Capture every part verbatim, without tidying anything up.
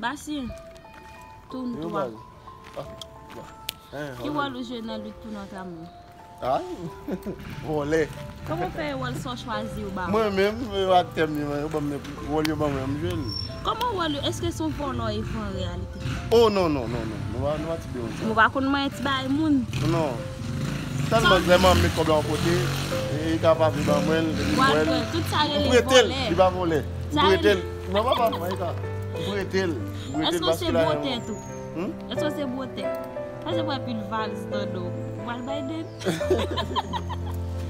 Basyen, tourne-toi. Ki wòl ou jwe nan lit pou Nòtamou? Ah, vòlè. Kòman w fè wòl sa w chwazi yo ba w? Mwen menm, yo aktè m yo, yo ban m wòl yo ban mwen, m jwe l. Kòman wòl yo? Èske se yon vòlè w ye an reyalite? Oh non, non, non, non. Nou pa, nou pa ti de yon sa. Nou pa konn manyen ti bagay moun. Non. Sèlman lè m met kòb la yon kote, e, e ka pa vle ban mwen l, epi mwen, m prete l, li pa vòlè. M prete l. Non, papa, mwen ka. M prete l. M prete l paske la. Èske w se bwotè tou? Hmm? Èske w se bwotè? Èske w pran pil valiz nan do w? Ou pral bay dèn?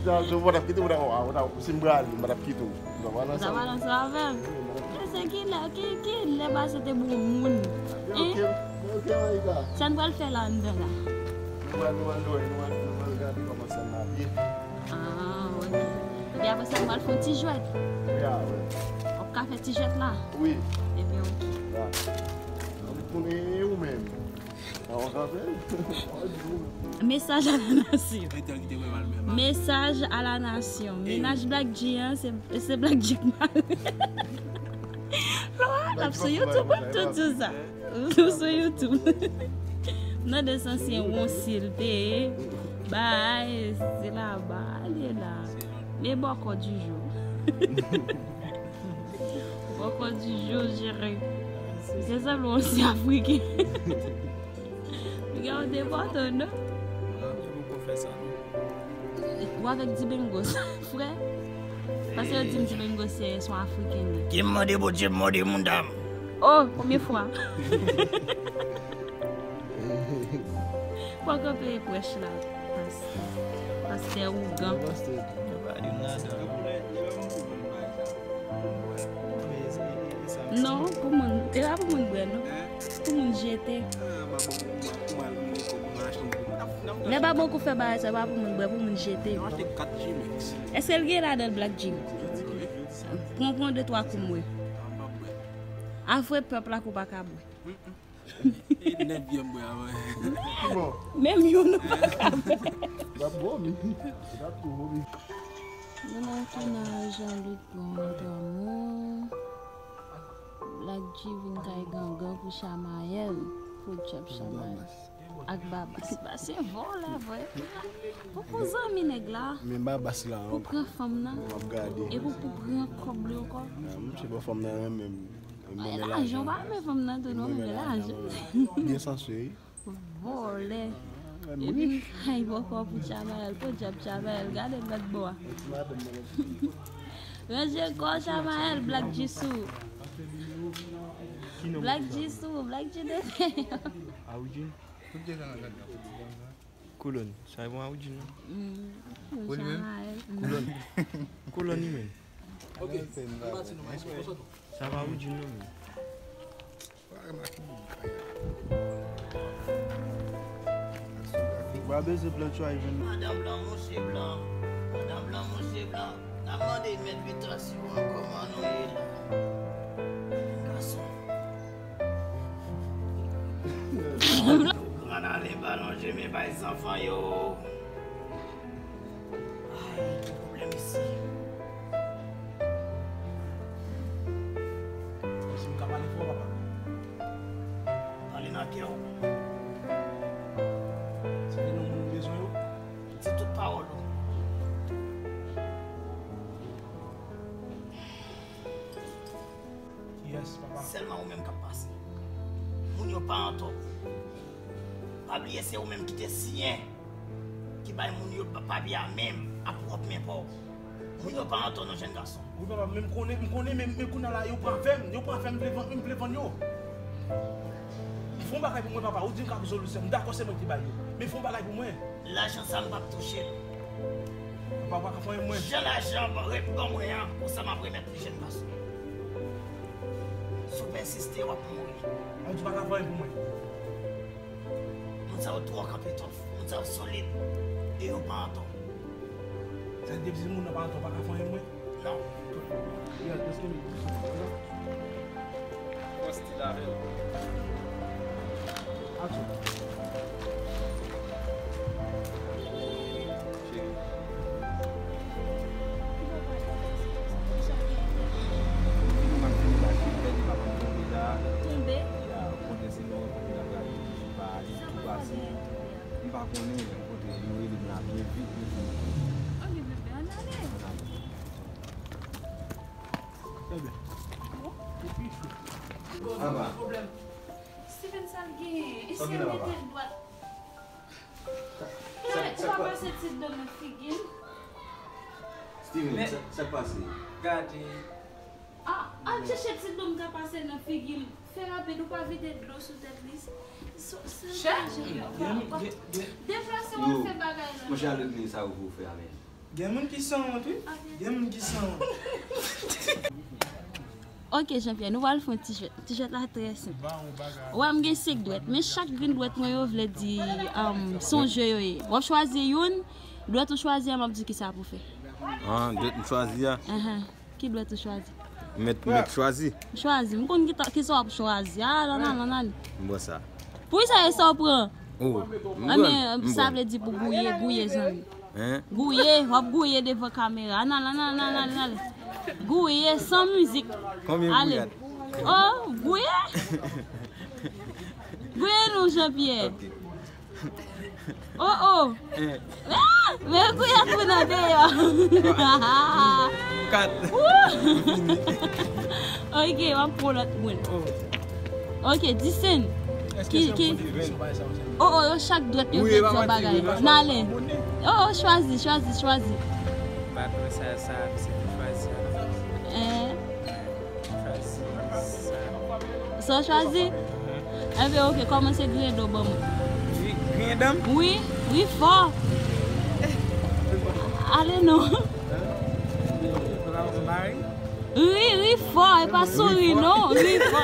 Sa, sa, ou pa t ap kite, ou ta, ou ta, si m prale, m pa t ap kite w. Ou ta pral ansanm. Ou ta pral ansanm avè m. Wi, m pa t ap kite w. Men se ki lè, ki, ki lè pase te bon moun? Ok, ok, Maïka. Sa n pral fè la anndan la? Nou pral, nou pral, nou pral, nou pral, nou pral gade kòman sa n ap ye. Ah, ok. Epi apre sa, nou pral fè yon ti jwèt. Ya, wi. W ap ka fè ti jwèt la? Wi. Ebyen, ok. Ya. Anvi konnen ou menm. Mesaj a la nasyon. Mesaj a la nasyon. Mennaj Black G an, se, se Black G k mare. Flora, l ap sou YouTube, w ap tout di sa. Ou sou YouTube. Nan de sansyen wonsil te ye. Bay, se laba, li la. Men bòkò di jou. Bòkò di jou, jere. Se sanble yon si afriken. Gen yon depòte, non? Ou avèk Dibengos, frè? Paske yo di m Dibengos se, se yon afriken li. Ki m mande Bondye, m mande moun dam. Oh, premye fwa. Pòkò peye prèch la, pas-, pastè ougan. Non, pou moun, e pa pou moun bwè, non. Pou moun jete. Lè pa bon kou fè bagay sa, e pa pou moun bwè, pou moun jete. Èske l gen ladan l Black G? Pran, pran de twa kou m wè. Avwe pèp la ke w pa ka bwè. Menm youn ou pa ka bwè. Nou nan tounaj Jean-Luc Bon Tamou. Black G vin kay gangan pou Chamael. Pou djab Chamael. Ak Babas. Babas se vòlè vre. Pou, pou zanmi nèg la. Men Babas la. Pou pran fanm nan. M ap gade. E pou, pou pran kòb li ankò. Ah, m se bon fanm nan renmen m. Ay, lajan, w pa renmen fanm nan tou non, men lajan. Byen sanse, wi. Vòlè. Epi, ay, bòkò pou Chamael, po djab Chamael, gade l lòt bò a. Ranje kò w, Chamael, Black G sou. Black G sou, Black G de. Kolòn. Sa e bon a Woodjin non? Ou li menm? Kolòn. Kolòn li menm. Sa pa Woodjin non menm. Wa beze blan tchwa even. Madan blan, mouche blan. Madan blan, mouche blan. N ap mande mèt Vito si w ankò kòman nou ye la. Gason. Gran ale balon je men bay zanfan yo. Ay, ki pwoblèm isi. Bon, si m ka pale fò, papa. Pale nan kè w. Si gen yon moun ou bezwen yo, di tout pawòl ou. Yes, papa. Sèlman ou menm k ap pase. Moun yo pa antò. Pa bliye se ou menm ki te siyen, ki bay moun yo pa-, papye a menm, a pwòp men pa w. Moun yo pa antò non, jèn gason. Wi, papa, men m konnen, m konnen, men, men kounye a la, yo pran avè m, yo pran avè m, m vle vann, m vle vann yo. Fè yon bagay pou mwen, papa, ou di m k ap zoli, m dakò se mwen ki bay yo. Men fè yon bagay pou mwen. Lajan sa m p ap touche l. Papa, ou pa ka fè anyen pou mwen. Jan lajan an ret ban mwen an, konsa m ap remèt li jèn gason. Si w pèsiste, w ap mouri. Ou di w pa ka fè anyen pou mwen. Moun sa yo twò kanpe twò fò. Moun sa yo solid. E yo pa antò. Sa vle di moun nan pa antò, pa ka fè anyen pou mwen? Non. Yo, èske li Pran stil avè l. Aksyon. Cheri. Ou pa fini ba cheri, pèdi pa konn tonbe la. Konnen kote nou rele m la byen vit, byen vit. Ok, bebe, ann ale. Ann ale. Bebe. Anba. Steven, sa l genyen? E si l mete l dwat? Sa, sa, sa pase ti dlo nan figi l? Steven, men sa, sa k pase? Gade. Ah, al chèche ti dlo m ka pase nan figi l. Fè rapid, ou pa vide dlo sou tèt li. So, so, Chè! Chè, deplase w al fè bagay la. Monchè, al regle sa ou pou fè a, men. Gen moun ki sanwont, wi. Gen moun ki sanwont. Ok, Jean-Pierre, nou pral fè yon ti jwèt. Ti jwèt la trè senp. Ou wè m gen senk dwèt, men chak grenn dwèt mwen yo vle di, um, se yon je yo ye. W ap chwazi youn, dwèt ou chwazi a, m ap di w kisa pou fè. Ah, dwèt m chwazi a? Ahan. Ki dwèt ou chwazi? Mèt, mèt chwazi. Chwazi. M konn ki ta, kisa w ap chwazi. Ah, nan, nan, nan, nan. M bò sa. Poukisa e sa w pran? Oh, m pran, m pran. Sa vle di pou gouye, gouye zanmi. Hein? Gouye, w ap gouye devan kamera. Ann al, ann al, ann al, ann al, ann al. Gouye san mizik. Konbyen gouyad? Oh, gouye. Gouye non, Jean-Pierre. Ok. Oh, oh. Eh. Ah, men gouye pou nan deyò. Kat. Woo. Ok, w ap pran lòt moun. Oh. Ok, Disen. Ki, ki? Oh, oh, yo chak dwèt yo vle di yon bagay. N ale. Oh, oh, chwazi, chwazi, chwazi. Patwon sa, sa, misye te chwazi a. Eh. Chwazi sa. Sa w chwazi? Enben, ok, kòmanse griyen do ban mwen. Griyen dan m? Wi, ri fò. Ale non. Ri, ri fò, e pa souri non, ri fò.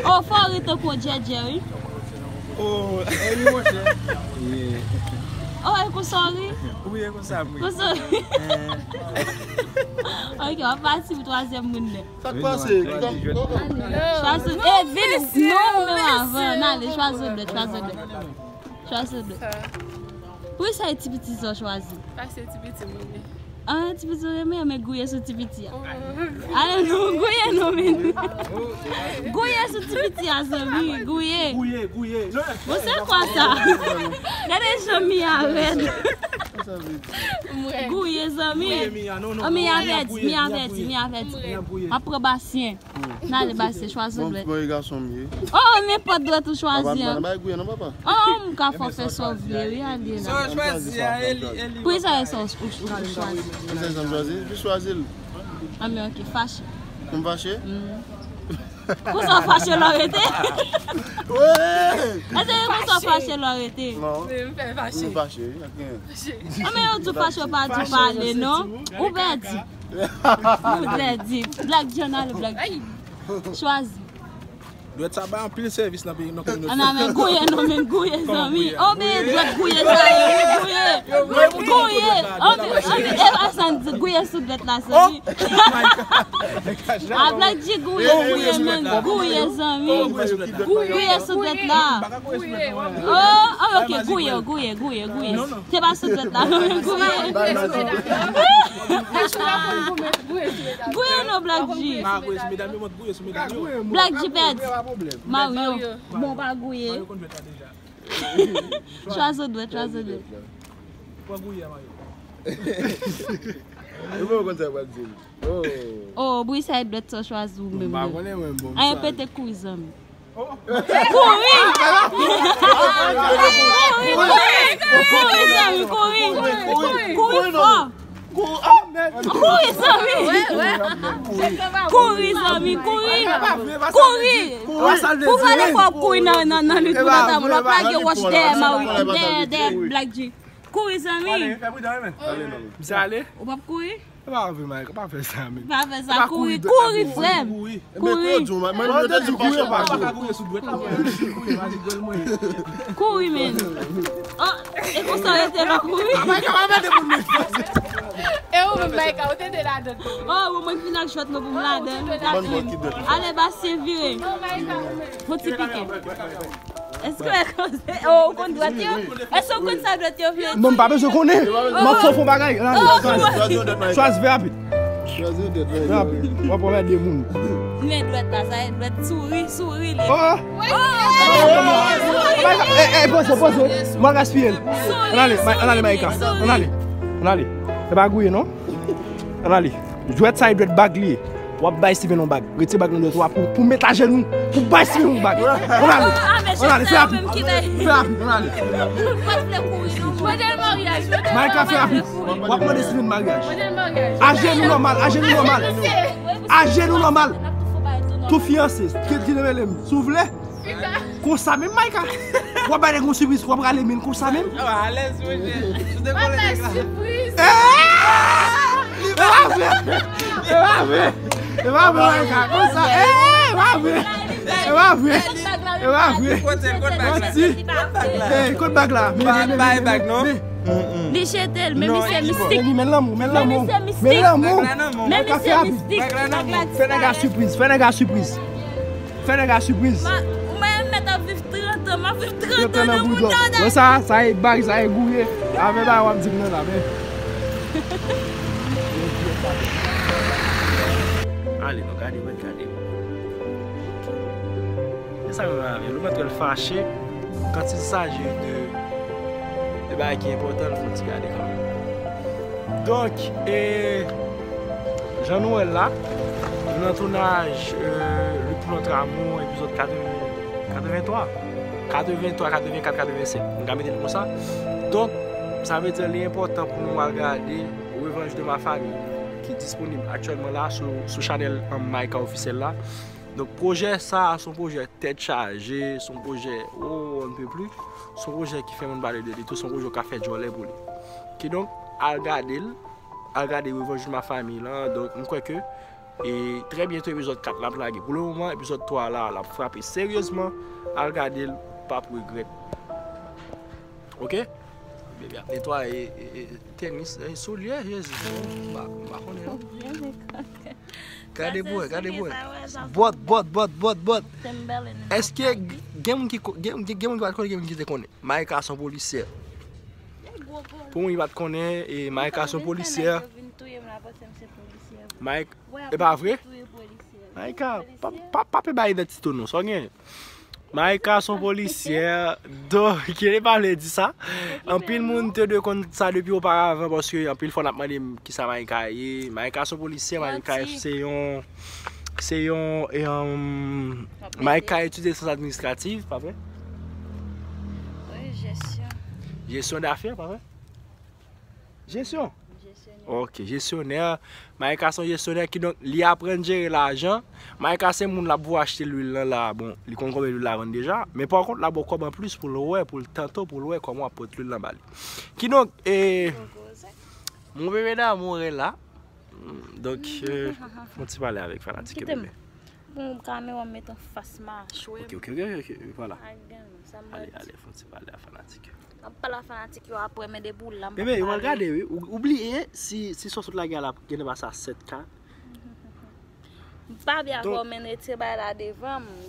Oh, fò ri tankou djèdjè, wi. Oh, e wi, monchè. Oh, e konsa w ri? Wi, e konsa m ri. Konsa w ri. Ok, w ap pati pou twazyèm moun nan. Sa k pase? Chwazi, e vin, non, menm avan, n ale, chwazi yon dwèt, chwazi yon dwèt. Chwazi yon dwèt. Poukisa e ti piti sa w chwazi? Paske ti piti m renmen. Ah, ti piti w renmen, men gouye sou ti piti a. Ale non, gouye non, men. Gouye sou ti piti a, zanmi, gouye. Gouye, gouye. Bon, se kwa sa? Gade jan Mia rèd. Gouye, zanmi. Gouye, Mia, non, non. Ah, Mia pèdi, Mia pèdi, Mia pèdi. M ap pran Basyen. N ale, Basye, chwazi yon dwèt. Bon, bon, gason m ye. Oh, nenpòt dwèt ou chwazi an. Papa, m pa gouye non, papa. Oh, m ka fè w fè sa w vle, wi, ale la. Sa w chwazi a, e li, e li. Poukisa e sa w, ou, ou chwazi? Poukisa e sa m chwazi? Jis chwazi l. Ah, men ok, fache. M fache? Mm. Konsa w fache lè w rete? Wi! Èske konsa w fache lè w rete? Non. M fache. M fache, wi, ak gen. Ah, men yo di w fache, w pa di w pale, non? Ou pèdi. Ou pèdi. Black John, ale, Black John. Chwazi. Dwèt sa bay anpil sèvis nan peyi, nan kominote. Ann a men gouye, non, men gouye, zanmi. Oh, men dwèt gouye sa ye, wi, gouye. Gouye. Oh, men, oh, men, e pa sa n di, gouye sou dwèt la, zanmi. A Black G gouye, gouye, men gouye, zanmi. Gouye sou dwèt la. Oh, oh, ok, gouye, gouye, gouye, gouye. Se pa sou dwèt la, non, men gouye. Gouye non, Black G. Black G pèdi. Mario. Bon, pa gouye. Chwazi dwèt, chwazi dwèt. Oh, Brisay dwèt sa w chwazi ou menm. Ayen pete kouri, zanmi. Kouri! Kouri, kouri! Kouri, zanmi, kouri! Kouri fò! Kouri, zanmi! Kouri, zanmi, kouri! Kouri! Pou pale fò ap kouri nan, nan, nan lit pou nan tab, w ap lage wòch dèyè Mario, dèyè, dèyè Black G. Kouri, zanmi! Misye ale? Ou p ap kouri? E pa anvi, Mike, pa fè sa, men. Pa fè sa, kouri, kouri, frè m. Kouri. Kouri, men. Kouri, men. Oh, e konsa w rete la, kouri. E ou menm, Mike, ou te de ladan. Oh, bon, mwen fin ak chwèt mwen pou m ladan. Ale, Basye, vire. Fon ti pike. Èske w konn, oh, ou konn dwèt yo? Èske w konn sa dwèt yo vle di? Non, m pa bezwen konnen. M ap fè w fè yon bagay. Chwazi, fè rapid. Kraze dwèt la. W ap anmède moun. Men dwèt la, sa e dwèt souri, souri li. Oh! Oh! Souri. Ey, ey, poze, poze. Mwen gaspiye l. Ann ale, ann ale, Maïka. Ann ale. Ann ale. E pa gouye, non? Ann ale. Dwèt sa e dwèt bag li ye. W ap bay Steven yon bag. Retire bag nan dwèt ou a pou, pou met ajenou. Pou bay Steven yon bag. Ann ale. Ann ale, fè rapid. Fè rapid, ann ale. Maïka, fè rapid. W ap mande Steven maryaj. Ajenou nòmal, ajenou nòmal. Ajenou nòmal. Tou fiyanse. Ki, ki te rele m. Si w vle. Konsa menm, Maïka. W ap bay nèg yon sipriz, w ap rale men l konsa menm. Oh, alèz, monchè. Ou te kole nèg la. Sipriz. Eh! E pa vre. E pa vre. E pa vre, Maïka. Konsa. Eh, e pa vre. E pa vre. E pa vre. Kot bag la? Manti. Kot bag la? Eh, kot bag la? Men, men, men, men, men. Li jete l, men misye mistik. Men lanmou, men lanmou. Men misye mistik. Men lanmou. Men misye mistik. Fè nèg la sipriz, fè nèg la sipriz. Fè nèg la sipriz. Ma, ou mwen mèt ap viv trant an, m ap viv trant an nan boudò. Wè sa, sa e bag, sa e gouye. Avè bagay w ap di m nan la, men. Ale, non, gade, mwen gade. E sa menm avè l, ou mèt wè l fache. Quand il s'agit de, de bagay ki enpòtan, l fè yon ti gade kanmenm. Donk, e, jan nou wè l la, nou nan tounaj, e, Luc pour notre amour, epizòd katreven, katreven twa, katreven twa, katreven kat, katreven senk. Nou ka mete l konsa. Donk, sa vle di li enpòtan pou nou al gade Revanche de ma famille, ki disponib aktyèlman la sou, sou chanèl, um, Maïka Officiel la. Donk, pwojè sa a, se yon pwojè tèt chaje, se yon pwojè, oh, on ne peut plus. Se yon pwojè ki fè moun pale de li tou, se yon pwojè w ka fè djòlè pou li. Kidonk, al gade l, al gade Revanche de ma famille lan. Donk, m kwè ke, e, trè byento epizòd kat la ap lage. Pou le moman, epizòd twa la, l ap frape seryezman. Al gade l, p ap regrèt. Oke? Bebe ap netwaye, e, e, tenis, e, soulye, Jezi. M pa, m pa konnen, non. Gade pou wè, gade pou wè. Bòt, bòt, bòt, bòt, bòt. Èske gen moun ki ko-, gen, gen, gen moun ki pa t konnen, gen moun ki te konnen? Maïka se yon polisyè. Pou moun ki pa t konnen, e, Maïka se yon polisyè. Maïka, e pa vre? Maïka, pa, pa, pa pe bay idantite w non, sa w gen? Maïka se yon polisyè, donk, ki pa vle di sa. Anpil moun te dwe konn sa depi oparavan, paske anpil fwa n ap mande m kisa Maïka ye. Maïka se yon polisyè, Maïka se yon, se yon, e, um, Maïka etidye syans administrativ, pa vre? Wi, jesyon. Jesyon dafè, pa vre? Jesyon. Jesyonè. Ok, jesyonè. Maïka se yon jesyonè, kidonk li aprann jere lajan. Maïka se moun l ap voye achte lwil lan la. Bon, li konn konbyen lwil la vann deja. Men pa kont, l ap ba w kòb anplis pou l wè, pou l tante w, pou l wè kòman w ap pot lwil lan ba li. Kidonk, e, mon bébé d'amour est là. Donk, e, fè yon ti pale avèk fanatik yo, bebe. Bon, kamera m met anfas machwè m. Ok, ok, ok, ok, ok, vwala. Ale, ale, fè yon ti pale a fanatik yo. M ap pale a fanatik yo apre, men depi w la, m p ap pale. Bebe, yo pral gade, wi. Ou, ou bliye, si, si sa w sot lage a la, genlè pase a sèt K. M pa byen avè w, men retire bagay la devan m.